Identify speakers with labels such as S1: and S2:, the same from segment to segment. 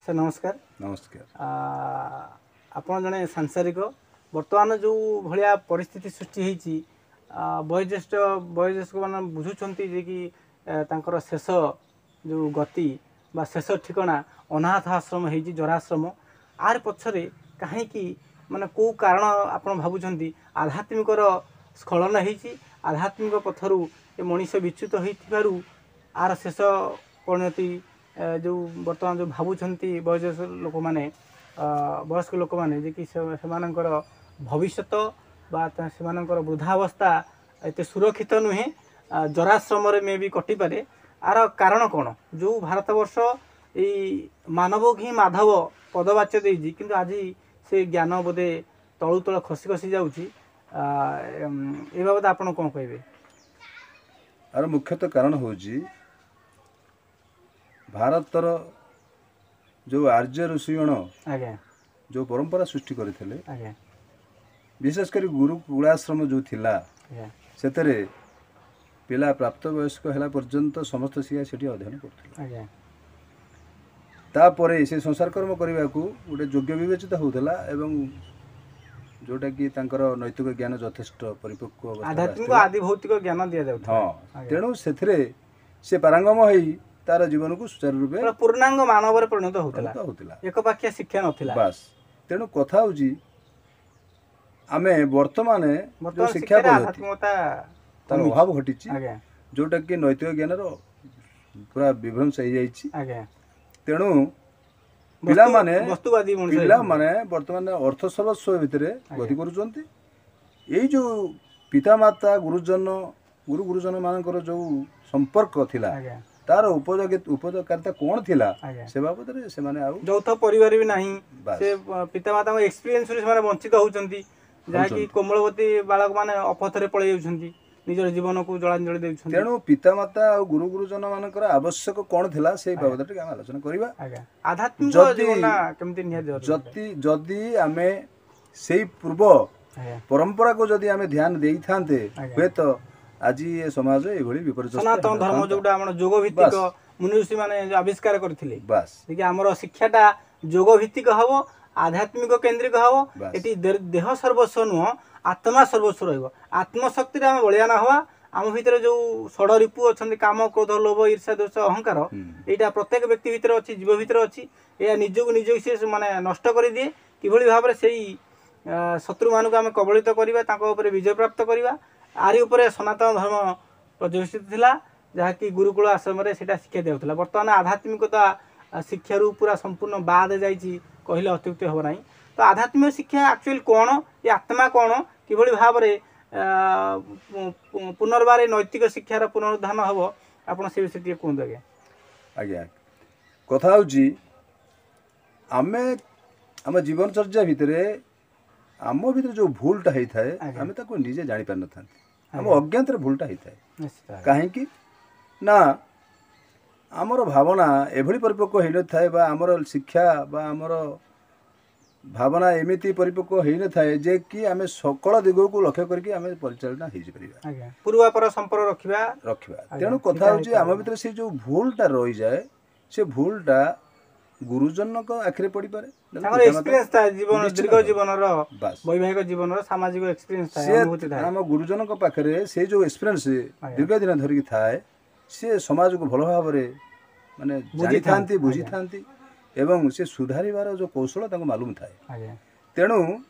S1: Sir ନମସ୍କାର।
S2: ନମସ୍କାର।
S1: ଆପଣ ଜଣେ ସାଂସାରିକ। ବର୍ତ୍ତମାନ ଯେଉଁ ଭଳିଆ ପରିସ୍ଥିତି ସୃଷ୍ଟି ହେଇଛି, ବୟୋଜ୍ୟେଷ୍ଠ ବୟୋଜ୍ୟେଷ୍ଠମାନେ ବୁଝୁଛନ୍ତି ଯେ କି ତାଙ୍କର ଶେଷ ଯେଉଁ ଗତି ବା ଶେଷ ଠିକଣା ଅନାଥ ଆଶ୍ରମ ହେଇଛି, ଜରାଶ୍ରମ। ଆର ପଛରେ କାହିଁକି, ମାନେ କେଉଁ କାରଣ ଆପଣ ଭାବୁଛନ୍ତି ଆଧ୍ୟାତ୍ମିକର ସ୍ଖଳନ ହେଇଛି? ଆଧ୍ୟାତ୍ମିକ ପଥରୁ ଏ ମଣିଷ ବିଚ୍ୟୁତ ହେଇଥିବାରୁ ଆର ଶେଷ ପରିଣତି ଯେଉଁ ବର୍ତ୍ତମାନ ଯେଉଁ ଭାବୁଛନ୍ତି ବୟୋଜ୍ୟେଷ୍ଠ ଲୋକମାନେ, ବୟସ୍କ ଲୋକମାନେ, ଯେ କି ସେମାନଙ୍କର ଭବିଷ୍ୟତ ବା ସେମାନଙ୍କର ବୃଦ୍ଧାବସ୍ଥା ଏତେ ସୁରକ୍ଷିତ ନୁହେଁ, ଜରାଶ୍ରମରେ ମେ ବି କଟିପାରେ। ଆର କାରଣ କ'ଣ? ଯେଉଁ ଭାରତବର୍ଷ ଏଇ ମାନବ ହିଁ ମାଧବ ପଦବାଚ୍ୟ ଦେଇଛି, କିନ୍ତୁ ଆଜି ସେ ଜ୍ଞାନ ବୋଧେ ତଳୁ ତଳ ଖସି ଖସି ଯାଉଛି। ଏ ବାବଦ ଆପଣ କ'ଣ କହିବେ?
S2: ଆର ମୁଖ୍ୟତଃ କାରଣ ହେଉଛି ଭାରତର ଯେଉଁ ଆର୍ଯ୍ୟ ଋଷିଗଣ ଯେଉଁ ପରମ୍ପରା ସୃଷ୍ଟି କରିଥିଲେ, ବିଶେଷ କରି ଗୁରୁକୁଳାଶ୍ରମ ଯେଉଁ ଥିଲା, ସେଥିରେ ପିଲା ପ୍ରାପ୍ତବୟସ୍କ ହେଲା ପର୍ଯ୍ୟନ୍ତ ସମସ୍ତ ଶିକ୍ଷା ସେଠି ଅଧ୍ୟୟନ କରୁଥିଲେ। ତାପରେ ସେ ସଂସାର କର୍ମ କରିବାକୁ ଗୋଟେ ଯୋଗ୍ୟ ବିବେଚିତ ହେଉଥିଲା ଏବଂ ଯେଉଁଟାକି ତାଙ୍କର ନୈତିକ ଜ୍ଞାନ ଯଥେଷ୍ଟ ପରିପକ୍ୱ,
S1: ଆଧ୍ୟାତ୍ମିକ ଆଦି ଭୌତିକ ଜ୍ଞାନ ଦିଆଯାଉଥିଲା।
S2: ହଁ, ତେଣୁ ସେଥିରେ ସେ ପାରଙ୍ଗମ ହେଇ ତାର ଜୀବନକୁ ସୁଚାରୁ ରୂପେ
S1: ପୂର୍ଣ୍ଣାଙ୍ଗ ମାନବରେ ପରିଣତ ହେଉଥିଲା, ଏକପାଖିଆ ଶିକ୍ଷା ନଥିଲା।
S2: ବାସ୍। ତେଣୁ କଥା ହେଉଛି ଆମେ ବର୍ତ୍ତମାନ ଯେଉଁ ଶିକ୍ଷା ପଦ୍ଧତି ତାର ଅଭାବ ଘଟିଛି, ଯେଉଁଟାକି ନୈତିକ ଜ୍ଞାନର ପୁରା ବିଭ୍ରଂଶ ହେଇଯାଇଛି। ତେଣୁ ପିଲାମାନେ ପିଲାମାନେ ବର୍ତ୍ତମାନ ଅର୍ଥ ସର୍ବସ୍ୱ ଭିତରେ ଗତି କରୁଛନ୍ତି। ଏଇ ଯେଉଁ ପିତାମାତା ଗୁରୁଜନ ଗୁରୁ ଗୁରୁଜନ ମାନଙ୍କର ଯେଉଁ ସମ୍ପର୍କ ଥିଲା, ତାର ଉପଯୋଗୀ ଉପଯୋଗକାରିତା କ'ଣ ଥିଲା ସେ ବାବଦରେ ସେମାନେ ଆଉ
S1: ଯୌଥ ପରିବାର ବି ନାହିଁ। ସେ ପିତାମାତାଙ୍କ ଏକ୍ସପିରିଏନ୍ସରୁ ସେମାନେ ବଞ୍ଚିତ ହେଉଛନ୍ତି, ଯାହାକି କୋମଳବତୀ ବାଳକମାନେ ଅପଥରେ ପଳେଇ ଯାଉଛନ୍ତି, ନିଜର ଜୀବନକୁ ଜଳାଞ୍ଜଳି ଦେଉଛନ୍ତି।
S2: ତେଣୁ ପିତାମାତା ଆଉ ଗୁରୁ ଗୁରୁଜନ ମାନଙ୍କର ଆବଶ୍ୟକ କ'ଣ ଥିଲା ସେଇ ବାବଦରେ ଟିକେ ଆମେ ଆଲୋଚନା କରିବା।
S1: ଆଧ୍ୟାତ୍ମିକ କେମିତି ନିହାତି
S2: ଯଦି ଆମେ ସେଇ ପୂର୍ବ ପରମ୍ପରାକୁ ଯଦି ଆମେ ଧ୍ୟାନ ଦେଇଥାନ୍ତେ, ହୁଏତ ଆଜି ଏ ସମାଜ ଏଭଳି ବିପର୍ଯ୍ୟସ୍ତ।
S1: ସନାତନ ଧର୍ମ ଯୋଉଟା ଆମର ଯୋଗ ଭିତ୍ତିକ, ମୁନି ଋଷି ମାନେ ଆବିଷ୍କାର କରିଥିଲେ, ବାସ୍ ଆମର ଶିକ୍ଷାଟା ଯୋଗ ଭିତ୍ତିକ ହବ, ଆଧ୍ୟାତ୍ମିକ କେନ୍ଦ୍ରିକ ହବ। ଏଠି ଦେହ ସର୍ବସ୍ୱ ନୁହଁ, ଆତ୍ମା ସର୍ବସ୍ୱ ରହିବ। ଆତ୍ମଶକ୍ତିରେ ଆମେ ବଳିଆନ ହବା। ଆମ ଭିତରେ ଯୋଉ ଷଡ଼ରିପୁ ଅଛନ୍ତି, କାମ, କ୍ରୋଧ, ଲୋଭ, ଈର୍ଷା, ଦୋଷ, ଅହଙ୍କାର, ଏଇଟା ପ୍ରତ୍ୟେକ ବ୍ୟକ୍ତି ଭିତରେ ଅଛି, ଜୀବ ଭିତରେ ଅଛି। ଏହା ନିଜକୁ ନିଜକୁ ସିଏ ମାନେ ନଷ୍ଟ କରିଦିଏ। କିଭଳି ଭାବରେ ସେଇ ଶତ୍ରୁମାନଙ୍କୁ ଆମେ କବଳିତ କରିବା, ତାଙ୍କ ଉପରେ ବିଜୟ ପ୍ରାପ୍ତ କରିବା, ଆରି ଉପରେ ସନାତନ ଧର୍ମ ପର୍ଯ୍ୟବେସିତ ଥିଲା, ଯାହାକି ଗୁରୁକୁଳ ଆଶ୍ରମରେ ସେଇଟା ଶିକ୍ଷା ଦିଆଯାଉଥିଲା। ବର୍ତ୍ତମାନ ଆଧ୍ୟାତ୍ମିକତା ଶିକ୍ଷାରୁ ପୁରା ସମ୍ପୂର୍ଣ୍ଣ ବାଦ ଯାଇଛି କହିଲେ ଅତ୍ୟୁକ୍ତି ହେବ ନାହିଁ। ତ ଆଧ୍ୟାତ୍ମିକ ଶିକ୍ଷା ଆକ୍ଚୁଆଲି କ'ଣ, ଏ ଆତ୍ମା କ'ଣ, କିଭଳି ଭାବରେ ପୁନର୍ବାର ଏ ନୈତିକ ଶିକ୍ଷାର ପୁନରୁଦ୍ଧାନ ହେବ, ଆପଣ ସେ ବିଷୟରେ ଟିକେ କୁହନ୍ତୁ ଆଜ୍ଞା।
S2: ଆଜ୍ଞା, କଥା ହେଉଛି ଆମେ ଆମ ଜୀବନଚର୍ଯ୍ୟା ଭିତରେ ଆମ ଭିତରେ ଯେଉଁ ଭୁଲଟା ହେଇଥାଏ ଆମେ ତାକୁ ନିଜେ ଜାଣିପାରିନଥାନ୍ତି, ଆମ ଅଜ୍ଞାତରେ ଭୁଲଟା ହେଇଥାଏ। କାହିଁକି ନା ଆମର ଭାବନା ଏଭଳି ପରିପକ୍ୱ ହେଇନଥାଏ ବା ଆମର ଶିକ୍ଷା ବା ଆମର ଭାବନା ଏମିତି ପରିପକ୍ୱ ହେଇନଥାଏ ଯେ କି ଆମେ ସକଳ ଦିଗକୁ ଲକ୍ଷ୍ୟ କରିକି ଆମେ ପରିଚାଳନା ହେଇପାରିବା,
S1: ପୂର୍ବାପର ସମ୍ପର୍କ ରଖିବା।
S2: ତେଣୁ କଥା ହେଉଛି ଆମ ଭିତରେ ସେ ଯେଉଁ ଭୁଲଟା ରହିଯାଏ, ସେ ଭୁଲଟା ଗୁରୁଜନଙ୍କ ଆଖିରେ ପଡ଼ିପାରେ।
S1: ଦୀର୍ଘ ଜୀବନର, ବୈବାହିକ ଜୀବନର ସାମାଜିକ ଏକ୍ସପିରିଏନ୍ସ
S2: ସେ ଆମ ଗୁରୁଜନଙ୍କ ପାଖରେ ସେଇ ଯେଉଁ ଏକ୍ସପିରିଏନ୍ସ ଦୀର୍ଘ ଦିନ ଧରିକି ଥାଏ, ସେ ସମାଜକୁ ଭଲ ଭାବରେ ମାନେ ଜାଣିଥାନ୍ତି, ବୁଝିଥାନ୍ତି ଏବଂ ସେ ସୁଧାରିବାର ଯେଉଁ କୌଶଳ ତାଙ୍କୁ ମାଲୁମ ଥାଏ। ତେଣୁ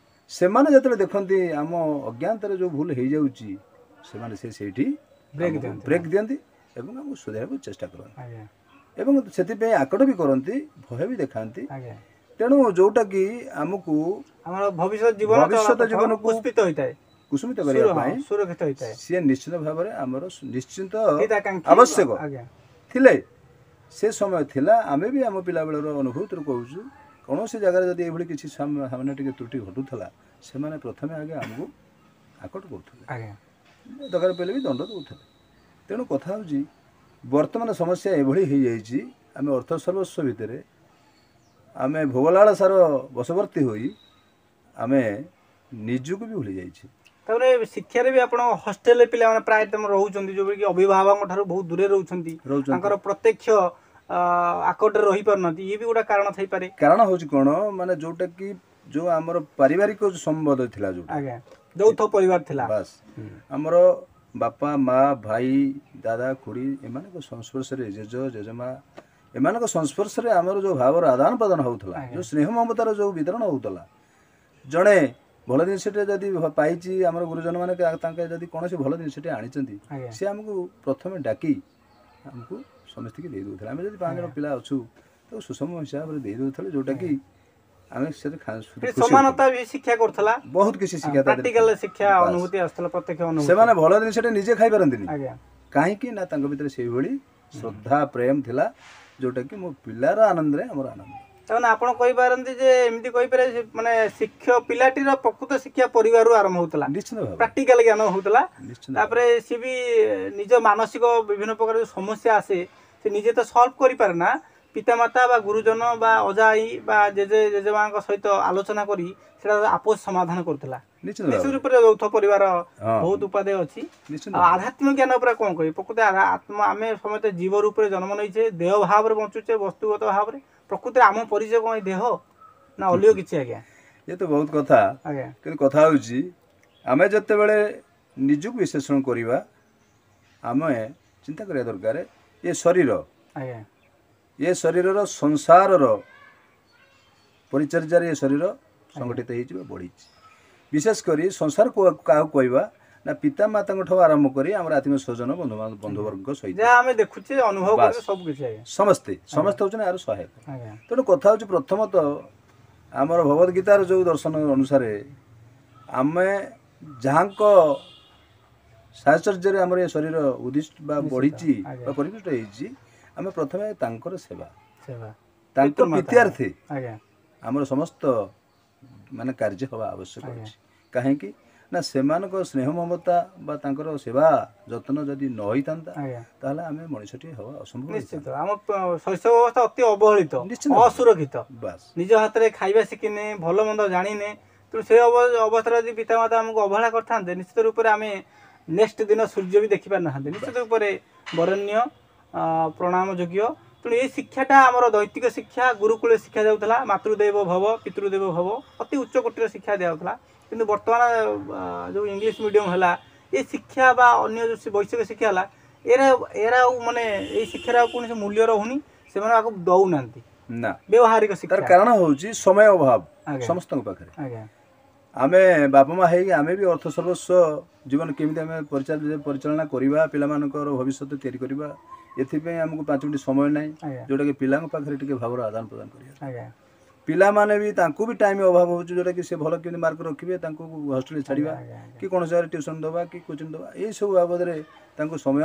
S2: ସେମାନେ ଯେତେବେଳେ ଦେଖନ୍ତି ଆମ ଅଜ୍ଞାତରେ ଯେଉଁ ଭୁଲ ହେଇଯାଉଛି, ସେମାନେ ସେ ସେଇଠି ବ୍ରେକ୍ ଦିଅନ୍ତି ଏବଂ ଆମକୁ ସୁଧାରିବାକୁ ଚେଷ୍ଟା କରନ୍ତି ଏବଂ ସେଥିପାଇଁ ଆକଟ ବି କରନ୍ତି, ଭୟ ବି ଦେଖାନ୍ତି। ତେଣୁ ଯୋଉଟାକି ଆମକୁ
S1: ଆମର ଭବିଷ୍ୟତ ଜୀବନ
S2: ଭବିଷ୍ୟତ ଜୀବନକୁ
S1: ପୁଷ୍ପିତ ହୋଇଥାଏ,
S2: କୁସୁମିତ କରିବା ପାଇଁ
S1: ସୁରକ୍ଷିତ ହୋଇଥାଏ,
S2: ସିଏ ନିଶ୍ଚିତ ଭାବରେ ଆମର ନିଶ୍ଚିନ୍ତ ଆବଶ୍ୟକ ଥିଲେ। ସେ ସମୟ ଥିଲା, ଆମେ ବି ଆମ ପିଲାବେଳର ଅନୁଭୂତିରୁ କହୁଛୁ, କୌଣସି ଜାଗାରେ ଯଦି ଏଇଭଳି କିଛି ସାମାନ୍ୟ ଟିକେ ତ୍ରୁଟି ଘଟୁଥିଲା, ସେମାନେ ପ୍ରଥମେ ଆଗେ ଆମକୁ ଆକଟ କରୁଥିଲେ, ଦରକାର ପଡ଼ିଲେ ବି ଦଣ୍ଡ ଦେଉଥିଲେ। ତେଣୁ କଥା ହେଉଛି ବର୍ତ୍ତମାନ ସମସ୍ୟା ଏଭଳି ହେଇଯାଇଛି, ଆମେ ଅର୍ଥ ସର୍ବସ୍ୱ ଭିତରେ ଆମେ ଭୋଗଲାଳସାର ବଶବର୍ତ୍ତୀ ହୋଇ ଆମେ ନିଜକୁ ବି ଭୁଲି ଯାଇଛେ।
S1: ତାପରେ ଶିକ୍ଷାରେ ବି ଆପଣ ହଷ୍ଟେଲରେ ପିଲାମାନେ ପ୍ରାୟ ତମ ରହୁଛନ୍ତି, ଯେଉଁକି ଅଭିଭାବକଙ୍କ ଠାରୁ ବହୁତ ଦୂରରେ ରହୁଛନ୍ତି, ତାଙ୍କର ପ୍ରତ୍ୟକ୍ଷ ଆକଟରେ ରହିପାରୁନାହାନ୍ତି, ଇଏ ବି ଗୋଟେ କାରଣ ଥାଇପାରେ।
S2: କାରଣ ହେଉଛି କ'ଣ, ମାନେ ଯୋଉଟା କି ଯୋଉ ଆମର ପାରିବାରିକ ସମ୍ବନ୍ଧ ଥିଲା, ଯୋଉଟା
S1: ଆଜ୍ଞା ଯୌଥ ପରିବାର ଥିଲା,
S2: ବାସ୍ ଆମର ବାପା ମା ଭାଇ ଦାଦା ଖୁଡ଼ି ଏମାନଙ୍କ ସଂସ୍ପର୍ଶରେ, ଜେଜ ଜେଜେମା ଏମାନଙ୍କ ସଂସ୍ପର୍ଶରେ ଆମର ଯେଉଁ ଭାବର ଆଦାନ ପ୍ରଦାନ ହେଉଥିଲା, ଯେଉଁ ସ୍ନେହ ମମତାର ଯେଉଁ ବିତରଣ ହେଉଥିଲା, ଜଣେ ଭଲ ଜିନିଷଟେ ଯଦି ପାଇଛି, ଆମର ଗୁରୁଜନମାନେ ତାଙ୍କ ଯଦି କୌଣସି ଭଲ ଜିନିଷଟେ ଆଣିଛନ୍ତି, ସେ ଆମକୁ ପ୍ରଥମେ ଡାକି ଆମକୁ ସମସ୍ତଙ୍କୁ ଦେଇ ଦେଉଥିଲେ। ଆମେ ଯଦି 5 ଜଣ ପିଲା ଅଛୁ ତାକୁ ସୁଷମ ହିସାବରେ ଦେଇ ଦେଉଥିଲେ, ଯେଉଁଟାକି ଆମେ
S1: ସେଥିରେ ସମାନତା ବି ଶିକ୍ଷା କରୁଥିଲା,
S2: ବହୁତ କିଛି ଶିକ୍ଷା,
S1: ପ୍ରାକ୍ଟିକାଲ ଶିକ୍ଷା ଅନୁଭୂତି ଆସୁଥିଲା, ପ୍ରତ୍ୟକ୍ଷ ଅନୁଭୂତି।
S2: ସେମାନେ ଭଲ ଜିନିଷଟେ ନିଜେ ଖାଇପାରନ୍ତିନି, କାହିଁକି ନା ତାଙ୍କ ଭିତରେ ସେଇଭଳି ଶ୍ରଦ୍ଧା ପ୍ରେମ ଥିଲା, ଯୋଉଟାକି ମୋ ପିଲାର ଆନନ୍ଦରେ ଆମର ଆନନ୍ଦ।
S1: ତାମାନେ ଆପଣ କହିପାରନ୍ତି ଯେ ଏମିତି କହିପାରିବେ, ମାନେ ଶିକ୍ଷା ପିଲାଟିର ପ୍ରକୃତ ଶିକ୍ଷା ପରିବାରରୁ ଆରମ୍ଭ ହେଉଥିଲା,
S2: ନିଶ୍ଚିତ ଭାବେ
S1: ପ୍ରାକ୍ଟିକାଲ ଜ୍ଞାନ ହେଉଥିଲା। ତାପରେ ସିଏ ବି ନିଜ ମାନସିକ ବିଭିନ୍ନ ପ୍ରକାର ଯୋଉ ସମସ୍ୟା ଆସେ ସେ ନିଜେ ତ ସଲ୍ଭ କରିପାରେ ନା, ପିତାମାତା ବା ଗୁରୁଜନ ବା ଅଜା ଆଈ ବା ଜେଜେ ଜେଜେମାଙ୍କ ସହିତ ଆଲୋଚନା କରି ସେଟା ଆପୋଷ ସମାଧାନ କରୁଥିଲା। ନିଶ୍ଚିତ ରୂପରେ ଯୌଥ ପରିବାର ବହୁତ ଉପାଦେୟ ଅଛି। ଆଉ ଆଧ୍ୟାତ୍ମିକ ଜ୍ଞାନ ଉପରେ କ'ଣ କହିବି? ପ୍ରକୃତ ଆତ୍ମା, ଆମେ ସମସ୍ତେ ଜୀବ ରୂପରେ ଜନ୍ମ ନେଇଛେ, ଦେହ ଭାବରେ ବଞ୍ଚୁଛେ, ବସ୍ତୁଗତ ଭାବରେ। ପ୍ରକୃତରେ ଆମ ପରିଚୟ କ'ଣ ଦେହ ନା ଅଲିଅ କିଛି? ଆଜ୍ଞା
S2: ଇଏ ତ ବହୁତ କଥା ଆଜ୍ଞା, କିନ୍ତୁ କଥା ହେଉଛି ଆମେ ଯେତେବେଳେ ନିଜକୁ ବିଶ୍ଳେଷଣ କରିବା, ଆମେ ଚିନ୍ତା କରିବା ଦରକାର ଏ ଶରୀର
S1: ଆଜ୍ଞା,
S2: ଏ ଶରୀରର ସଂସାରର ପରିଚର୍ଯାରେ ଏ ଶରୀର ସଂଗଠିତ ହେଇଛି ବା ବଢ଼ିଛି। ବିଶେଷ କରି ସଂସାର କାହାକୁ କହିବା ନା ପିତା ମାତାଙ୍କ ଠାରୁ ଆରମ୍ଭ କରି ଆମର ଆତ୍ମୀୟ ସ୍ୱଜନ ବନ୍ଧୁବର୍ଗଙ୍କ ସହିତ
S1: ଯାହା ଆମେ ଦେଖୁଛେ ଅନୁଭବ କରୁଛେ ସବୁ କିଛି,
S2: ସମସ୍ତେ ସମସ୍ତେ ହେଉଛନ୍ତି ଏହାର ସହାୟକ। ତେଣୁ କଥା ହେଉଛି ପ୍ରଥମତଃ ଆମର ଭଗବତ ଗୀତାର ଯେଉଁ ଦର୍ଶନ ଅନୁସାରେ ଆମେ ଯାହାଙ୍କ ସାହଚର୍ଯ୍ୟରେ ଆମର ଏ ଶରୀର ଉଦ୍ଦିଷ୍ଟ ବା ବଢ଼ିଛି ବା ପରିପୁଷ୍ଟ ହେଇଛି, ଆମେ ପ୍ରଥମେ ତାଙ୍କର ସେବା, ତାଙ୍କ ପ୍ରୀତ୍ୟାର୍ଥେ ଆମର ସମସ୍ତ ମାନେ କାର୍ଯ୍ୟ ହେବା ଆବଶ୍ୟକ ଅଛି। କାହିଁକି ନା ସେମାନଙ୍କ ସ୍ନେହ ମମତା ବା ତାଙ୍କର ସେବା ଯତ୍ନ ଯଦି ନ ହେଇଥାନ୍ତା ତାହେଲେ ଆମେ ମଣିଷଟିଏ ହେବା ଅସମ୍ଭବ।
S1: ନିଶ୍ଚିତ ଆମ ଶୈଶବ ଅବସ୍ଥା ଅତି ଅବହେଳିତ, ଅସୁରକ୍ଷିତ,
S2: ବାସ୍
S1: ନିଜ ହାତରେ ଖାଇବା ଶିଖିନେ, ଭଲ ମନ୍ଦ ଜାଣିନେ। ତେଣୁ ସେ ଅବସ୍ଥାରେ ଯଦି ପିତାମାତା ଆମକୁ ଅବହେଳା କରିଥାନ୍ତେ, ନିଶ୍ଚିତ ରୂପରେ ଆମେ ନେକ୍ସଟ ଦିନ ସୂର୍ଯ୍ୟ ବି ଦେଖିପାରିନାହାନ୍ତେ। ନିଶ୍ଚିତ ରୂପରେ ବରେଣ୍ୟ ପ୍ରଣାମ ଯୋଗ୍ୟ। ତେଣୁ ଏଇ ଶିକ୍ଷାଟା ଆମର ଦୈତିକ ଶିକ୍ଷା, ଗୁରୁକୁଳ ଶିକ୍ଷା ଯାଉଥିଲା, ମାତୃଦେବ ଭବ ପିତୃଦେବ ଭବ, ଅତି ଉଚ୍ଚ କୋଟିର ଶିକ୍ଷା ଦିଆଯାଉଥିଲା। କିନ୍ତୁ ବର୍ତ୍ତମାନ ଯେଉଁ ଇଂଲିଶ ମିଡ଼ିୟମ୍ ହେଲା, ଏ ଶିକ୍ଷା ବା ଅନ୍ୟ ଯେଉଁ ବୈଷୟିକ ଶିକ୍ଷା ହେଲା, ଏରା ଆଉ ମାନେ ଏଇ ଶିକ୍ଷାର ଆଉ କୌଣସି ମୂଲ୍ୟ ରହୁନି, ସେମାନେ ଆକୁ ଦଉନାହାନ୍ତି
S2: ନା
S1: ବ୍ୟବହାରିକ ଶିକ୍ଷା।
S2: କାରଣ ହେଉଛି ସମୟ ଅଭାବ ସମସ୍ତଙ୍କ ପାଖରେ।
S1: ଆଜ୍ଞା
S2: ଆମେ ବାପା ମା ହେଇକି ଆମେ ବି ଅର୍ଥ ସର୍ବସ୍ୱ ଜୀବନ କେମିତି ଆମେ ପରିଚାଳନା କରିବା, ପିଲାମାନଙ୍କର ଭବିଷ୍ୟତ ତିଆରି କରିବା, ଏଥିପାଇଁ ଆମକୁ 5 ମିନିଟ୍ ସମୟ ନାହିଁ, ଯେଉଁଟାକି ପିଲାଙ୍କ ପାଖରେ ଟିକେ ଭାବର ଆଦାନ ପ୍ରଦାନ କରିବା। ପିଲାମାନେ ବି ତାଙ୍କୁ ବି ଟାଇମ୍ ଅଭାବ ହେଉଛି, ଯେଉଁଟାକି ସେ ଭଲ କେମିତି ମାର୍କ ରଖିବେ, ତାଙ୍କୁ ହଷ୍ଟେଲରେ ଛାଡ଼ିବା କି କୌଣସି ଜାଗାରେ ଟ୍ୟୁସନ୍ ଦେବା କି କୋଚିଂ ଦେବା, ଏଇସବୁ ବାବଦରେ ତାଙ୍କୁ ସମୟ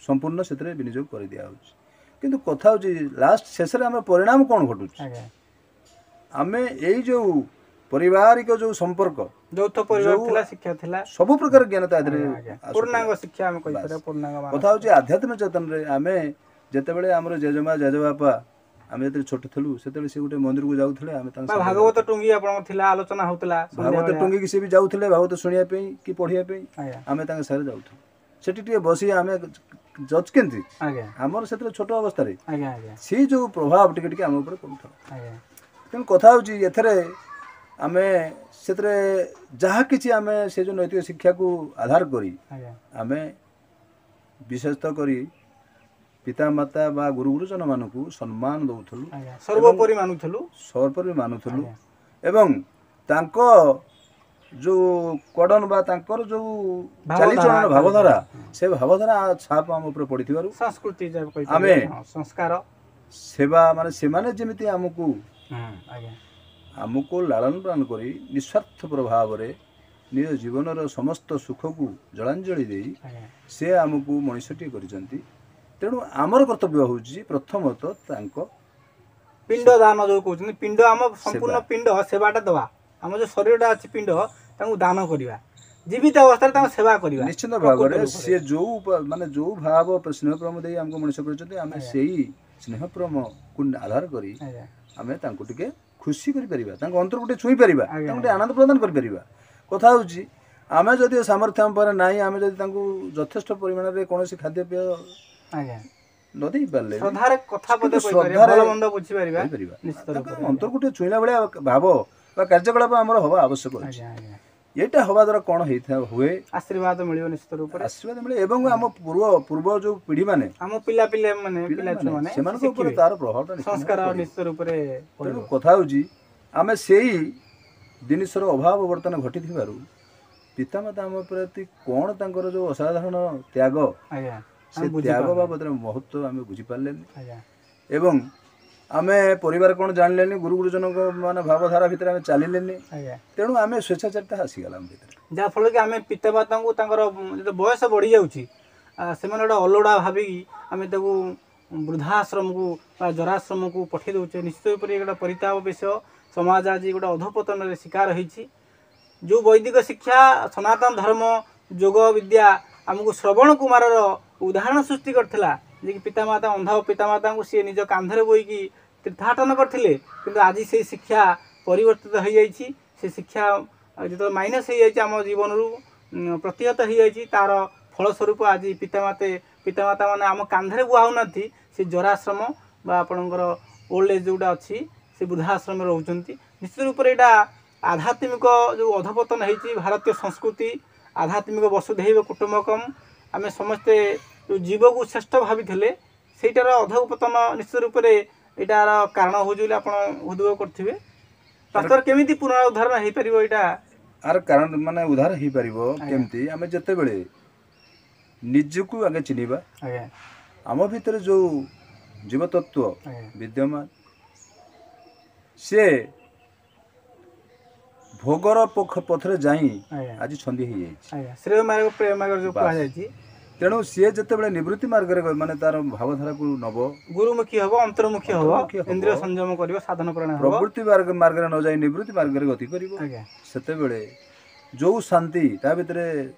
S2: ସମ୍ପୂର୍ଣ୍ଣ ସେଥିରେ ବିନିଯୋଗ କରିଦିଆହେଉଛି। କିନ୍ତୁ କଥା ହେଉଛି ଲାଷ୍ଟ ଶେଷରେ ଆମର ପରିଣାମ କ'ଣ ଘଟୁଛି? ଆମେ ଏଇ ଯେଉଁ ପାରିବାରିକ ଯେଉଁ ସମ୍ପର୍କ,
S1: ଯୌଥ ପରିବାର ଥିଲା, ଶିକ୍ଷା ଥିଲା,
S2: ସବୁ ପ୍ରକାର ଜ୍ଞାନ ତା ଦେହରେ
S1: ପୂର୍ଣ୍ଣାଙ୍ଗ ଶିକ୍ଷା ଆମେ କହିପାରିବା, ପୂର୍ଣ୍ଣାଙ୍ଗ।
S2: କଥା ହେଉଛି ଆଧ୍ୟାତ୍ମିକ ଚେତନରେ ଆମେ ଯେତେବେଳେ ଆମର ଜେଜେମା ଜେଜେବାପା ଆମେ ଯେତେବେଳେ ଛୋଟ ଥିଲୁ ସେତେବେଳେ ସେ ଗୋଟେ ମନ୍ଦିରକୁ ଯାଉଥିଲେ, ଆମେ ତାଙ୍କ
S1: ଭାଗବତ ଟୁଙ୍ଗି ଆପଣଙ୍କ ଥିଲା, ଆଲୋଚନା ହଉଥିଲା,
S2: ଭାଗବତ ଟୁଙ୍ଗିକି ସେ ବି ଯାଉଥିଲେ ଭାଗବତ ଶୁଣିବା ପାଇଁ କି ପଢିବା ପାଇଁ, ଆମେ ତାଙ୍କ ସାଙ୍ଗରେ ଯାଉଥିଲୁ। ସେଠି ଟିକେ ବସି ଆମେ ଜଜ୍ କେମିତି ଆମର ସେଥିରେ ଛୋଟ ଅବସ୍ଥାରେ ସେଇ ଯେଉଁ ପ୍ରଭାବ ଟିକେ ଟିକେ ଆମ ଉପରେ ପଡୁଥିଲା। ତେଣୁ କଥା ହେଉଛି ଏଥିରେ ଆମେ ସେଥିରେ ଯାହା କିଛି ଆମେ ସେ ଯେଉଁ ନୈତିକ ଶିକ୍ଷାକୁ ଆଧାର କରି ଆମେ ବିଶେଷତଃ କରି ପିତାମାତା ବା ଗୁରୁ ଗୁରୁଜନମାନଙ୍କୁ ସମ୍ମାନ ଦେଉଥିଲୁ,
S1: ସର୍ବୋପରି ମାନୁଥିଲୁ,
S2: ସର୍ବୋପରି ମାନୁଥିଲୁ ଏବଂ ତାଙ୍କ ଯେଉଁ କଡ଼ନ ବା ତାଙ୍କର ଯେଉଁ ଚାଲିଚଳନ ଭାବଧାରା, ସେ ଭାବଧାରା ଛାପ ଆମ ଉପରେ ପଡ଼ିଥିବାରୁ
S1: ସଂସ୍କୃତି
S2: ଆମେ
S1: ସଂସ୍କାର
S2: ସେବା ମାନେ ସେମାନେ ଯେମିତି ଆମକୁ ଆମକୁ ଲାଳନ ପାଳନ କରି ନିଃସ୍ୱାର୍ଥପର ଭାବରେ ନିଜ ଜୀବନର ସମସ୍ତ ସୁଖକୁ ଜଳାଞ୍ଜଳି ଦେଇ ସେ ଆମକୁ ମଣିଷଟିଏ କରିଛନ୍ତି। ତେଣୁ ଆମର କର୍ତ୍ତବ୍ୟ ହେଉଛି ପ୍ରଥମତଃ ତାଙ୍କ
S1: ପିଣ୍ଡ ଦାନ, ଯେଉଁ କହୁଛନ୍ତି ପିଣ୍ଡ, ଆମ ସମ୍ପୂର୍ଣ୍ଣ ପିଣ୍ଡ ସେବାଟା ଦେବା, ଆମ ଯେଉଁ ଶରୀରଟା ଅଛି ପିଣ୍ଡ ତାଙ୍କୁ ଦାନ କରିବା, ଜୀବିତ ଅବସ୍ଥାରେ ତାଙ୍କ ସେବା କରିବା।
S2: ନିଶ୍ଚିତ ଭାବରେ ସିଏ ଯେଉଁ ମାନେ ଯେଉଁ ଭାବ ସ୍ନେହ ପ୍ରେମ ଦେଇ ଆମକୁ ମଣିଷ କରିଛନ୍ତି, ଆମେ ସେଇ ସ୍ନେହ ପ୍ରେମକୁ ଆଧାର କରି ଆମେ ତାଙ୍କୁ ଟିକେ ଖୁସି କରିପାରିବା, ତାଙ୍କ ଅନ୍ତରକୁ ଟିକେ ଛୁଇଁ ପାରିବା, ତାଙ୍କୁ ଟିକେ ଆନନ୍ଦ ପ୍ରଦାନ କରିପାରିବା। କଥା ହେଉଛି ଆମେ ଯଦି ସାମର୍ଥ୍ୟ ଆମ ପାଖରେ ନାହିଁ, ଆମେ ଯଦି ତାଙ୍କୁ ଯଥେଷ୍ଟ ପରିମାଣରେ କୌଣସି ଖାଦ୍ୟପେୟ ନ ଦେଇପାରିଲେ
S1: ଶ୍ରଦ୍ଧାରେ କଥା ଭଲ ମନ୍ଦ ବୁଝିପାରିବା,
S2: ଅନ୍ତରକୁ ଟିକେ ଛୁଇଁଲା ଭଳିଆ ଭାବ ବା କାର୍ଯ୍ୟକଳାପ ଆମର ହବା ଆବଶ୍ୟକ ଅଛି। ଏଇଟା ହବା ଦ୍ୱାରା କ'ଣ ହେଇଥାଏ ହୁଏ,
S1: ଆଶୀର୍ବାଦ ମିଳିବ ନିଶ୍ଚିତ ରୂପରେ,
S2: ଆଶୀର୍ବାଦ ମିଳେ। ଏବଂ ଆମ ପୂର୍ବ ଯୋଉ ପିଢ଼ି ମାନେ,
S1: ଆମ ପିଲା ପିଲାମାନେ, ପିଲା ଛୁଆମାନେ,
S2: ସେମାନଙ୍କ ଉପରେ ତାର ପ୍ରଭାବଟା
S1: ସଂସ୍କାର ନିଶ୍ଚିତ ରୂପରେ।
S2: ତେଣୁ କଥା ହେଉଛି ଆମେ ସେଇ ଜିନିଷର ଅଭାବ ବର୍ତ୍ତମାନ ଘଟିଥିବାରୁ ପିତାମାତା ଆମ ପ୍ରତି କ'ଣ ତାଙ୍କର ଯୋଉ ଅସାଧାରଣ ତ୍ୟାଗ, ସେ ତ୍ୟାଗ ବାବଦରେ ମହତ୍ଵ ଆମେ ବୁଝିପାରିଲେନି। ଏବଂ ଆମେ ପରିବାର କ'ଣ ଜାଣିଲେନି, ଗୁରୁ ଗୁରୁଜନଙ୍କ ମାନେ ଭାବଧାରା ଭିତରେ ଆମେ ଚାଲିଲେନି। ତେଣୁ ଆମେ ସ୍ୱେଚ୍ଛାଚାରିତା ଆସିଗଲା ଆମ ଭିତରେ,
S1: ଯାହାଫଳରେ କି ଆମେ ପିତାମାତାଙ୍କୁ ତାଙ୍କର ଯେତେ ବୟସ ବଢ଼ିଯାଉଛି ସେମାନେ ଗୋଟେ ଅଲୋଡ଼ା ଭାବିକି ଆମେ ତାକୁ ବୃଦ୍ଧାଶ୍ରମକୁ ବା ଜରାଶ୍ରମକୁ ପଠାଇ ଦେଉଛେ। ନିଶ୍ଚିତ ରୂପରେ ଗୋଟେ ପରିତାପ ବିଷୟ। ସମାଜ ଆଜି ଗୋଟେ ଅଧପତନରେ ଶିକାର ହେଇଛି। ଯେଉଁ ବୈଦିକ ଶିକ୍ଷା, ସନାତନ ଧର୍ମ, ଯୋଗ ବିଦ୍ୟା ଆମକୁ ଶ୍ରବଣ କୁମାରର ଉଦାହରଣ ସୃଷ୍ଟି କରିଥିଲା, ଯେ କି ପିତାମାତା, ଅନ୍ଧ ପିତାମାତାଙ୍କୁ ସିଏ ନିଜ କାନ୍ଧରେ ବୋହିକି ତୀର୍ଥାଟନ କରିଥିଲେ। କିନ୍ତୁ ଆଜି ସେଇ ଶିକ୍ଷା ପରିବର୍ତ୍ତିତ ହୋଇଯାଇଛି। ସେ ଶିକ୍ଷା ଯେତେବେଳେ ମାଇନସ୍ ହେଇଯାଇଛି, ଆମ ଜୀବନରୁ ପ୍ରତିହତ ହେଇଯାଇଛି, ତାର ଫଳସ୍ୱରୂପ ଆଜି ପିତାମାତା ମାନେ ଆମ କାନ୍ଧରେ ବୁହା ହେଉନାହାନ୍ତି, ସେ ଜରାଶ୍ରମ ବା ଆପଣଙ୍କର ଓଲ୍ଡ ଏଜ୍ ଯେଉଁଟା ଅଛି ସେ ବୃଦ୍ଧାଶ୍ରମରେ ରହୁଛନ୍ତି। ନିଶ୍ଚିତ ରୂପରେ ଏଇଟା ଆଧ୍ୟାତ୍ମିକ ଯେଉଁ ଅଧପତନ ହେଇଛି ଭାରତୀୟ ସଂସ୍କୃତି, ଆଧ୍ୟାତ୍ମିକ ବସୁଧୈବ କୁଟୁମ୍ବକମ୍, ଆମେ ସମସ୍ତେ ଯେଉଁ ଜୀବକୁ ଶ୍ରେଷ୍ଠ ଭାବିଥିଲେ ସେଇଟାର ଅଧପତନ ନିଶ୍ଚିତ ରୂପରେ ଏଇଟାର କାରଣ ହେଉଛି ବୋଲି ଆପଣ ହୃଦୟ କରିଥିବେ। ବାସ୍ତବରେ କେମିତି ପୁନରୁଦ୍ଧାରଣ ହେଇପାରିବ ଏଇଟା?
S2: ଆର କାରଣ ମାନେ ଉଦ୍ଧାର ହେଇପାରିବ କେମିତି? ଆମେ ଯେତେବେଳେ ନିଜକୁ ଆଗେ ଚିହ୍ନିବା, ଆମ ଭିତରେ ଯେଉଁ ଜୀବତତ୍ଵ ବିଦ୍ୟମାନ, ସେ ଭୋଗର ପଥରେ ଯାଇ ଆଜି ଛନ୍ଦି ହେଇଯାଇଛି।
S1: ଶ୍ରେୟ ମାର୍ଗ ପ୍ରେୟ ମାର୍ଗ ଯୋଉ କୁହାଯାଇଛି।
S2: ତେଣୁ ସିଏ ଯେତେବେଳେ ନିବୃତ୍ତି ମାର୍ଗରେ ମାନେ ତାର ଭାବଧାରାକୁ ନବ,
S1: ଗୁରୁମୁଖୀ ହବ, ଅନ୍ତର୍ମୁଖୀ ହବ, ଇନ୍ଦ୍ରିୟ ସଂଯମ କରିବ, ସାଧନ ପ୍ରଣାମ,
S2: ପ୍ରବୃତ୍ତି ମାର୍ଗରେ ନ ଯାଇ ନିବୃତ୍ତି ମାର୍ଗରେ ଗତି କରିବ, ସେତେବେଳେ ଯୋଉ ଶାନ୍ତି ତା ଭିତରେ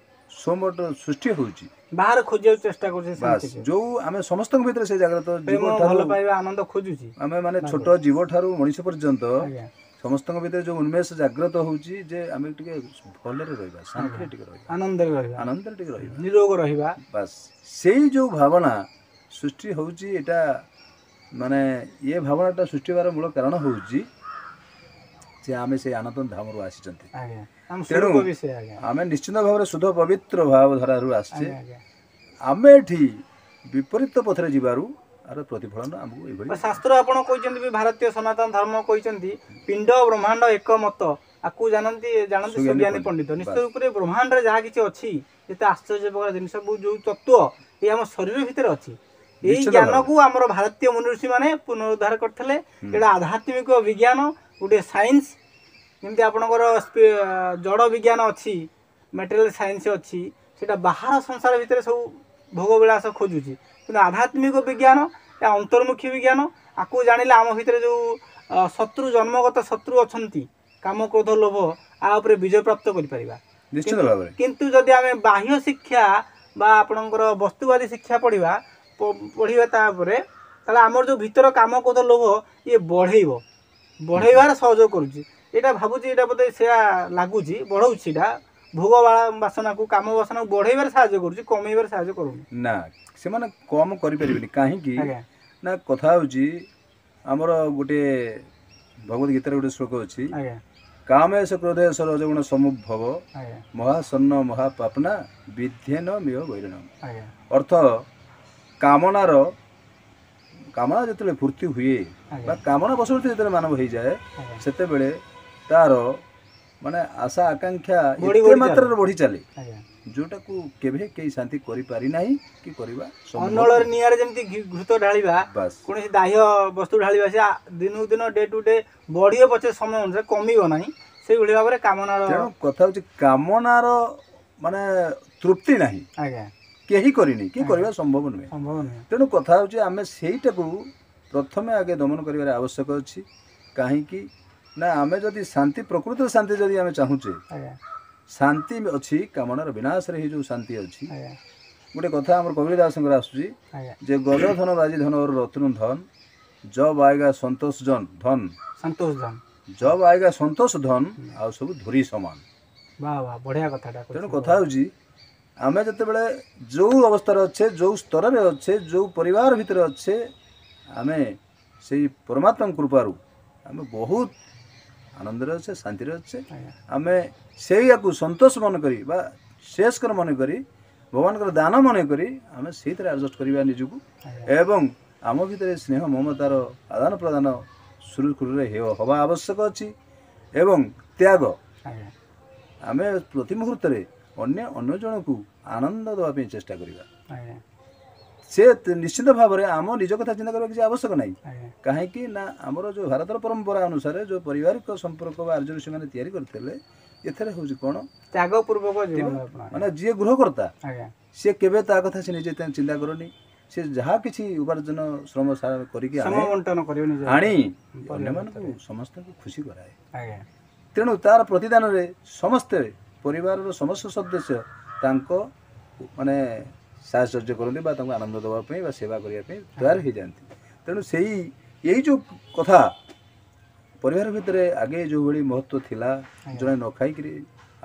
S2: ସୋମଟ ସୃଷ୍ଟି ହଉଛି,
S1: ବାହାରେ ଖୋଜିବାକୁ ଚେଷ୍ଟା କରୁଛି,
S2: ବାସ୍ ଯୋଉ ଆମେ ସମସ୍ତଙ୍କ ଭିତରେ ସେ ଜାଗ୍ରତ
S1: ଜୀବ ଭଲ ପାଇବା ଆନନ୍ଦ ଖୋଜୁଛି,
S2: ଆମେ ମାନେ ଛୋଟ ଜୀବ ଠାରୁ ମଣିଷ ପର୍ଯ୍ୟନ୍ତ ସମସ୍ତଙ୍କ ଭିତରେ ଯୋଉ ଉନ୍ମେଷ ଜାଗ୍ରତ ହଉଛି ଯେ ଆମେ ଟିକେ ଭଲରେ ରହିବା, ଶାନ୍ତିରେ ଟିକେ ରହିବା,
S1: ଆନନ୍ଦରେ ରହିବା,
S2: ଆନନ୍ଦରେ ଟିକେ ରହିବା,
S1: ନିରୋଗ ରହିବା,
S2: ବାସ୍ ସେଇ ଯୋଉ ଭାବନା ସୃଷ୍ଟି ହଉଛି, ଏଇଟା ମାନେ ଇଏ ଭାବନାଟା ସୃଷ୍ଟି ହେବାର ମୂଳ କାରଣ ହଉଛି ଯେ ଆମେ ସେଇ ଆନନ୍ଦ ଧାମରୁ ଆସିଛନ୍ତି। ତେଣୁ ଆମେ ନିଶ୍ଚିତ ଭାବରେ ଶୁଦ୍ଧ ପବିତ୍ର ଭାବଧାରାରୁ ଆସିଛେ। ଆମେ ଏଠି ବିପରୀତ ପଥରେ ଯିବାରୁ ଆର ପ୍ରତିଫଳନ ଆମକୁ ଏଇଭଳି।
S1: ଶାସ୍ତ୍ର ଆପଣ କହିଛନ୍ତି ବି, ଭାରତୀୟ ସନାତନ ଧର୍ମ କହିଛନ୍ତି ପିଣ୍ଡ ବ୍ରହ୍ମାଣ୍ଡ ଏକ ମତ, ଆକୁ ଜାଣନ୍ତି ଜାଣନ୍ତି ସୁଜ୍ଞାନୀ ପଣ୍ଡିତ। ନିଶ୍ଚିତ ରୂପରେ ବ୍ରହ୍ମାଣ୍ଡରେ ଯାହା କିଛି ଅଛି, ଯେତେ ଆଶ୍ଚର୍ଯ୍ୟ ପ୍ରକାର ଜିନିଷ, ଯୋଉ ତତ୍ତ୍ୱ ଏଇ ଆମ ଶରୀର ଭିତରେ ଅଛି, ଏଇ ଜ୍ଞାନକୁ ଆମର ଭାରତୀୟ ମୁନି ଋଷି ମାନେ ପୁନରୁଦ୍ଧାର କରିଥିଲେ। ଏଇଟା ଆଧ୍ୟାତ୍ମିକ ବିଜ୍ଞାନ, ଗୋଟେ ସାଇନ୍ସ। ଯେମିତି ଆପଣଙ୍କର ଜଡ଼ ବିଜ୍ଞାନ ଅଛି, ମେଟେରିଆଲ ସାଇନ୍ସ ଅଛି, ସେଇଟା ବାହାର ସଂସାର ଭିତରେ ସବୁ ଭୋଗ ବିଳାସ ଖୋଜୁଛି। କିନ୍ତୁ ଆଧ୍ୟାତ୍ମିକ ବିଜ୍ଞାନ ଅନ୍ତର୍ମୁଖୀ ବିଜ୍ଞାନ, ଆକୁ ଜାଣିଲେ ଆମ ଭିତରେ ଯେଉଁ ଶତ୍ରୁ, ଜନ୍ମଗତ ଶତ୍ରୁ ଅଛନ୍ତି, କାମ କ୍ରୋଧ ଲୋଭ, ଆ ଉପରେ ବିଜୟ ପ୍ରାପ୍ତ କରିପାରିବା
S2: ନିଶ୍ଚିତ ଭାବରେ।
S1: କିନ୍ତୁ ଯଦି ଆମେ ବାହ୍ୟ ଶିକ୍ଷା ବା ଆପଣଙ୍କର ବସ୍ତୁବାଦୀ ଶିକ୍ଷା ପଢ଼ିବା ତା ଉପରେ, ତାହେଲେ ଆମର ଯେଉଁ ଭିତର କାମ କ୍ରୋଧ ଲୋଭ ଇଏ ବଢ଼େଇବାର ସହଯୋଗ କରୁଛି। ଏଇଟା ଭାବୁଛି ଏଇଟା ବୋଧେ ସେୟା ଲାଗୁଛି, ବଢ଼ଉଛି, ଏଇଟା ଭୋଗ ବାସନାକୁ, କାମ ବାସନାକୁ ବଢ଼େଇବାରେ ସାହାଯ୍ୟ କରୁଛି, କମେଇବାରେ ସାହାଯ୍ୟ କରୁନି।
S2: ନା, ସେମାନେ କମ କରିପାରିବେନି। କାହିଁକି ନା କଥା ହେଉଛି ଆମର ଗୋଟିଏ ଭଗବତ ଗୀତାରେ ଗୋଟେ ଶ୍ଲୋକ ଅଛି, କାମେଶ କ୍ରୋଧେଶ ରଜଗୁଣ ସମୁଦ୍ଭବ ମହାସନ୍ନ ମହାପାପନା ବିଧ୍ୟେନ ମିହ ବୈରିଣ। ଅର୍ଥ କାମନାର କାମନା ଯେତେବେଳେ ପୂର୍ତ୍ତି ହୁଏ ବା କାମନା ବଶବର୍ତ୍ତୀ ଯେତେବେଳେ ମାନବ ହେଇଯାଏ, ସେତେବେଳେ ତାର ମାନେ ଆଶା ଆକାଂକ୍ଷା ଏତେ ମାତ୍ରାରେ ବଢି ଚାଲେ ଯୋଉଟାକୁ କେବେ କେହି ଶାନ୍ତି କରିପାରି ନାହିଁ କି କରିବା।
S1: ଅନଳରେ ନିଆଁରେ ଯେମିତି ଘୃତ ଢାଳିବା, କୌଣସି ଦାହ୍ୟ ବସ୍ତୁ ଢାଳିବା, ସେ ଦିନକୁ ଦିନ ଡେ ଟୁ ଡେ ବଢିବ ପଛେ ସମୟ ଅନୁସାରେ କମିବ ନାହିଁ। ସେଇଭଳି ଭାବରେ କାମନାର,
S2: ତେଣୁ କଥା ହଉଛି କାମନାର ମାନେ ତୃପ୍ତି ନାହିଁ
S1: ଆଜ୍ଞା,
S2: କେହି କରିନି କି କରିବା ସମ୍ଭବ ନୁହେଁ।
S1: ସମ୍ଭବ ନୁହେଁ।
S2: ତେଣୁ କଥା ହଉଛି ଆମେ ସେଇଟାକୁ ପ୍ରଥମେ ଆଗେ ଦମନ କରିବାର ଆବଶ୍ୟକ ଅଛି। କାହିଁକି ନା ଆମେ ଯଦି ଶାନ୍ତି, ପ୍ରକୃତ ଶାନ୍ତି ଯଦି ଆମେ ଚାହୁଁଛେ, ଶାନ୍ତି ଅଛି କାମନାର ବିନାଶରେ ହିଁ ଯୋଉ ଶାନ୍ତି ଅଛି। ଗୋଟେ କଥା ଆମର କବୀର ଦାସଙ୍କର ଆସୁଛି ଯେ ଗଜ ଧନ ବାଜି ଧନ ରତ୍ନ ଧନ ଜବ ଆଏଗା ସନ୍ତୋଷ ଜନ ଧନ,
S1: ସନ୍ତୋଷ ଧନ
S2: ଜବ ଆଏଗା ସନ୍ତୋଷ ଧନ, ଆଉ ସବୁ ଧୂରି ସମାନ।
S1: ବାহ ବାହ, ବଢିଆ କଥାଟା।
S2: ତେଣୁ କଥା ହଉଛି ଆମେ ଯେତେବେଳେ ଯେଉଁ ଅବସ୍ଥାରେ ଅଛେ, ଯେଉଁ ସ୍ତରରେ ଅଛେ, ଯେଉଁ ପରିବାର ଭିତରେ ଅଛେ, ଆମେ ସେଇ ପରମାତ୍ମାଙ୍କ କୃପାରୁ ଆମେ ବହୁତ ଆନନ୍ଦରେ ଅଛେ, ଶାନ୍ତିରେ ଅଛେ। ଆମେ ସେଇଆକୁ ସନ୍ତୋଷ ମନେ କରି ବା ଶ୍ରେୟସ୍କର ମନେ କରି, ଭଗବାନଙ୍କର ଦାନ ମନେ କରି ଆମେ ସେଇଥିରେ ଆଡ଼ଜଷ୍ଟ କରିବା ନିଜକୁ, ଏବଂ ଆମ ଭିତରେ ସ୍ନେହ ମମତାର ଆଦାନ ପ୍ରଦାନ ସୁରୁଖୁରୁରେ ହେବା ଆବଶ୍ୟକ ଅଛି। ଏବଂ ତ୍ୟାଗ, ଆମେ ପ୍ରତି ମୁହୂର୍ତ୍ତରେ ଅନ୍ୟ ଜଣକୁ ଆନନ୍ଦ ଦେବା ପାଇଁ ଚେଷ୍ଟା କରିବା। ସେ ନିଶ୍ଚିତ ଭାବରେ ଆମ ନିଜ କଥା ଚିନ୍ତା କରିବା କିଛି ଆବଶ୍ୟକ ନାହିଁ। କାହିଁକି ନା ଆମର ଯେଉଁ ଭାରତର ପରମ୍ପରା ଅନୁସାରେ ଯେଉଁ ପାରିବାରିକ ସମ୍ପର୍କ ବା ଆର୍ଯ୍ୟ ଋଷିମାନେ ତିଆରି କରିଥିଲେ, ଏଥିରେ ହେଉଛି କ'ଣ
S1: ତ୍ୟାଗ ପୂର୍ବକ,
S2: ମାନେ ଯିଏ ଗୃହକର୍ତ୍ତା ସିଏ କେବେ ତା କଥା ସେ ନିଜେ ଚିନ୍ତା କରନି। ସେ ଯାହା କିଛି ଉପାର୍ଜନ ଶ୍ରମ କରିକି ଆଣି ଅନ୍ୟମାନଙ୍କୁ ସମସ୍ତଙ୍କୁ ଖୁସି କରାଏ। ତେଣୁ ତାର ପ୍ରତିଦାନରେ ସମସ୍ତେ ପରିବାରର ସମସ୍ତ ସଦସ୍ୟ ତାଙ୍କ ମାନେ ସାହଚର୍ଯ୍ୟ କରନ୍ତି ବା ତାଙ୍କୁ ଆନନ୍ଦ ଦେବା ପାଇଁ ବା ସେବା କରିବା ପାଇଁ ତୟାର ହେଇଯାଆନ୍ତି। ତେଣୁ ସେଇ ଏଇ ଯେଉଁ କଥା ପରିବାର ଭିତରେ ଆଗେ ଯେଉଁଭଳି ମହତ୍ତ୍ୱ ଥିଲା, ଜଣେ ନ ଖାଇକିରି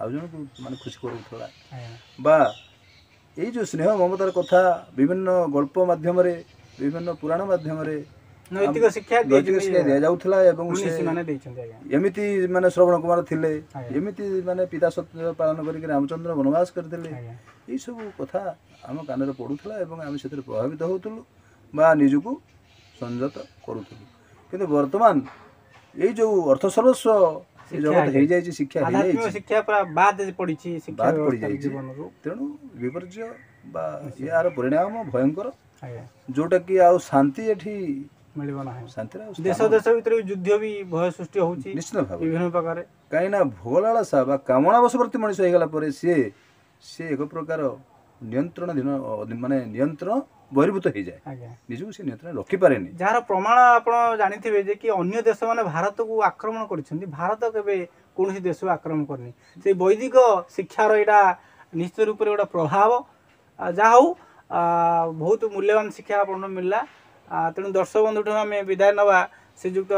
S2: ଆଉ ଜଣକୁ ମାନେ ଖୁସି କରୁଥିଲା, ବା ଏଇ ଯେଉଁ ସ୍ନେହ ମମତାର କଥା ବିଭିନ୍ନ ଗଳ୍ପ ମାଧ୍ୟମରେ, ବିଭିନ୍ନ ପୁରାଣ ମାଧ୍ୟମରେ
S1: ନୈତିକ ଶିକ୍ଷା
S2: ଦିଆଯାଉଥିଲା। ଏବଂ ସେ ଏମିତି ମାନେ ଶ୍ରବଣ କୁମାର ଥିଲେ, ଏମିତି ମାନେ ପିତା ସତ୍ୟ ପାଳନ କରିକି ରାମଚନ୍ଦ୍ର ବନବାସ କରିଥିଲେ, ଏଇସବୁ କଥା ଆମ କାନରେ ପଡ଼ୁଥିଲା ଏବଂ ଆମେ ସେଥିରେ ପ୍ରଭାବିତ ହେଉଥିଲୁ ବା ନିଜକୁ ସଂଯତ କରୁଥିଲୁ। କିନ୍ତୁ ବର୍ତ୍ତମାନ ଏଇ ଯେଉଁ ଅର୍ଥ ସର୍ବସ୍ୱ ଜଗତ ହେଇଯାଇଛି, ଶିକ୍ଷା ହେଇଯାଇଛି,
S1: ଶିକ୍ଷା ପୁରା ବାଦ ପଡ଼ିଛି,
S2: ବାଦ ପଡ଼ିଯାଇଛି। ତେଣୁ ବିପର୍ଯ୍ୟୟ ବା ଏହାର ପରିଣାମ ଭୟଙ୍କର, ଯୋଉଟା କି ଆଉ ଶାନ୍ତି ଏଠି
S1: ମିଳିବ ନାହିଁ। ଶାନ୍ତିର ଦେଶ ଦେଶ ଭିତରେ ଯୁଦ୍ଧ ବି ଭୟ ସୃଷ୍ଟି ହେଉଛି
S2: ନିଶ୍ଚିତ ଭାବେ
S1: ବିଭିନ୍ନ ପ୍ରକାର।
S2: କାହିଁକି ନା ଭୋଗଲାଳସା ବା କାମନା ବଶବର୍ତ୍ତୀ ମଣିଷ ହେଇଗଲା ପରେ ସିଏ ସିଏ ଏକ ପ୍ରକାର ନିୟନ୍ତ୍ରଣାଧୀନ, ମାନେ ନିୟନ୍ତ୍ରଣ ବହିର୍ଭୂତ ହେଇଯାଏ, ନିଜକୁ ସେ ନିୟନ୍ତ୍ରଣ ରଖିପାରେନି।
S1: ଯାହାର ପ୍ରମାଣ ଆପଣ ଜାଣିଥିବେ ଯେ କି ଅନ୍ୟ ଦେଶମାନେ ଭାରତକୁ ଆକ୍ରମଣ କରିଛନ୍ତି, ଭାରତ କେବେ କୌଣସି ଦେଶକୁ ଆକ୍ରମଣ କରିନି। ସେଇ ବୈଦିକ ଶିକ୍ଷାର ଏଇଟା ନିଶ୍ଚିତ ରୂପରେ ଗୋଟେ ପ୍ରଭାବ। ଯାହା ହଉ, ବହୁତ ମୂଲ୍ୟବାନ ଶିକ୍ଷା ଆପଣଙ୍କୁ ମିଳିଲା। ତେଣୁ ଦର୍ଶକ ବନ୍ଧୁଠୁ ଆମେ ବିଦାୟ ନେବା, ଶ୍ରୀଯୁକ୍ତ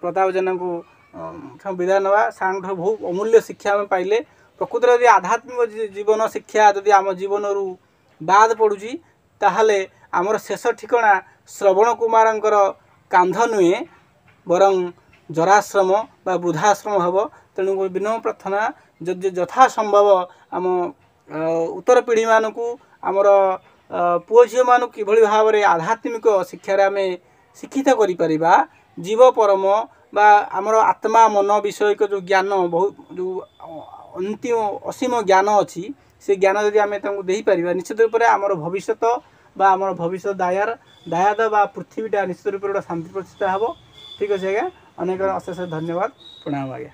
S1: ପ୍ରତାପ ଜେନାଙ୍କୁ ବିଦାୟ ନେବା। ସାର୍ଙ୍କଠାରୁ ବହୁ ଅମୂଲ୍ୟ ଶିକ୍ଷା ଆମେ ପାଇଲେ। ପ୍ରକୃତରେ ଯଦି ଆଧ୍ୟାତ୍ମିକ ଜୀବନ ଶିକ୍ଷା ଯଦି ଆମ ଜୀବନରୁ ବାଦ ପଡ଼ୁଛି, ତାହେଲେ ଆମର ଶେଷ ଠିକଣା ଶ୍ରବଣ କୁମାରଙ୍କର କାନ୍ଧ ନୁହେଁ, ବରଂ ଜରାଶ୍ରମ ବା ବୃଦ୍ଧାଶ୍ରମ ହେବ। ତେଣୁ ବିନମ୍ର ପ୍ରାର୍ଥନା, ଯଦି ଯଥା ସମ୍ଭବ ଆମ ଉତ୍ତର ପିଢ଼ିମାନଙ୍କୁ, ଆମର ପୁଅ ଝିଅମାନଙ୍କୁ କିଭଳି ଭାବରେ ଆଧ୍ୟାତ୍ମିକ ଶିକ୍ଷାରେ ଆମେ ଶିକ୍ଷିତ କରିପାରିବା, ଜୀବ ପରମ ବା ଆମର ଆତ୍ମା ମନ ବିଷୟକ ଯେଉଁ ଜ୍ଞାନ, ବହୁତ ଯେଉଁ ଅନ୍ତିମ ଅସୀମ ଜ୍ଞାନ ଅଛି, ସେ ଜ୍ଞାନ ଯଦି ଆମେ ତାଙ୍କୁ ଦେଇପାରିବା, ନିଶ୍ଚିତ ରୂପରେ ଆମର ଭବିଷ୍ୟତ ବା ଆମର ଭବିଷ୍ୟତ ଦାୟାଦ ବା ପୃଥିବୀଟା ନିଶ୍ଚିତ ରୂପରେ ଗୋଟେ ଶାନ୍ତି ପ୍ରତିଷ୍ଠା ହେବ। ଠିକ୍ ଅଛି ଆଜ୍ଞା, ଅନେକ ଅଶେଷ ଧନ୍ୟବାଦ, ପ୍ରଣାମ ଆଜ୍ଞା।